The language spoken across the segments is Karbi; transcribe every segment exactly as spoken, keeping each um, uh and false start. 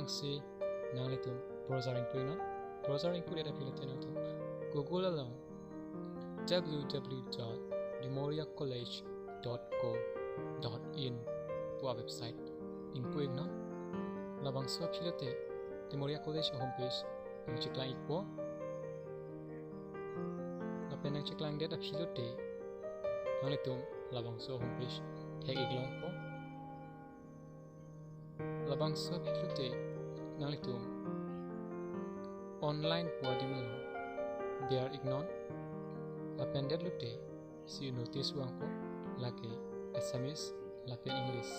Si nanglitum browser ingpu iknon. Browser ingpudet aphi lote nangtum Google along w w w dot demoria college dot co dot in pu a-website ingpu iknon. Labangso aphi lote Demoria College a-homepage nangcheklang ikpo. Lapen nangcheklangdet aphi lote nanglitum labangso homepage thek iklongpo. Labangso aphi lote nanglitum online pu adim along ber iknon. Lapen det lote si notice vangpo, lake Assamese lapen English.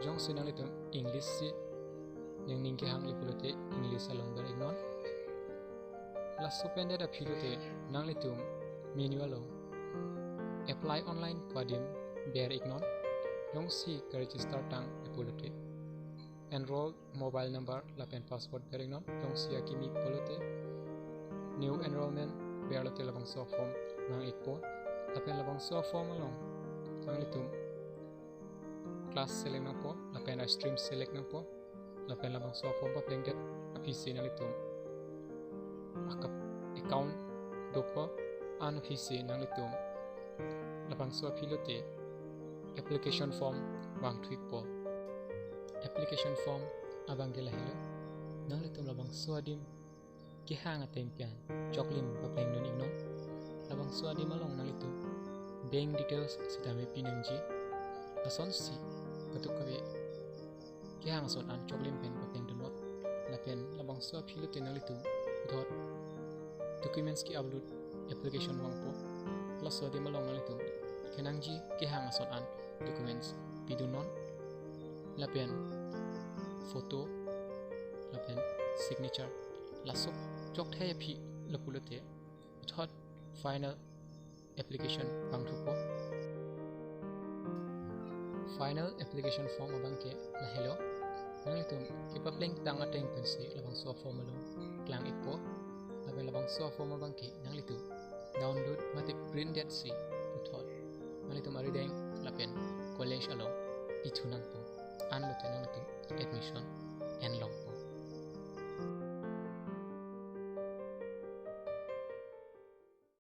Jongsi nanglitum English si nangning kehang le pulote English along ber iknon. Laso pen det aphi lote nanglitum menu along apply online pu adim ber iknon. Jongsi ka-register tang le pulote enroll mobile number lapen password ber iknon. Jongsi akimi pulote new enrollment ber lote labangso form nang ikpo. Lapen labangso form along nanglitum class select nangpo lapen a-stream select nangpo. Lapen labangso form paplengdet aphi si nanglitum aka account dopo, an aphi si nanglitum labangso aphi lote application form vangthu ikpo. Application form abangke lahelo. Nanglitum labangso adim kehang ateng pen choklim paplengdun iknon. Labangso adim along nanglitum bank details sitame pinangji. Lasonsi kadokave kehang ason an choklim pen paplengdunnon. Lapen labangso aphi lote nanglitum puthot documents ke-upload application vangpo. Laso adim along nanglitum kenangji kehang ason an documents pidunnon. Lapen photo lapen signature, laso chokthai aphi lo pulote puthot final application vangthupo. Final application form abangke lahelo. Nanglitum kepapleng tang ateng pensi labangso form along klang ikpo. Lapen labangso form abangke nanglitum download mate print detsi puthot nanglitum arideng lapen college along pithu nangpo. An lote nanglitum admission enlongpo.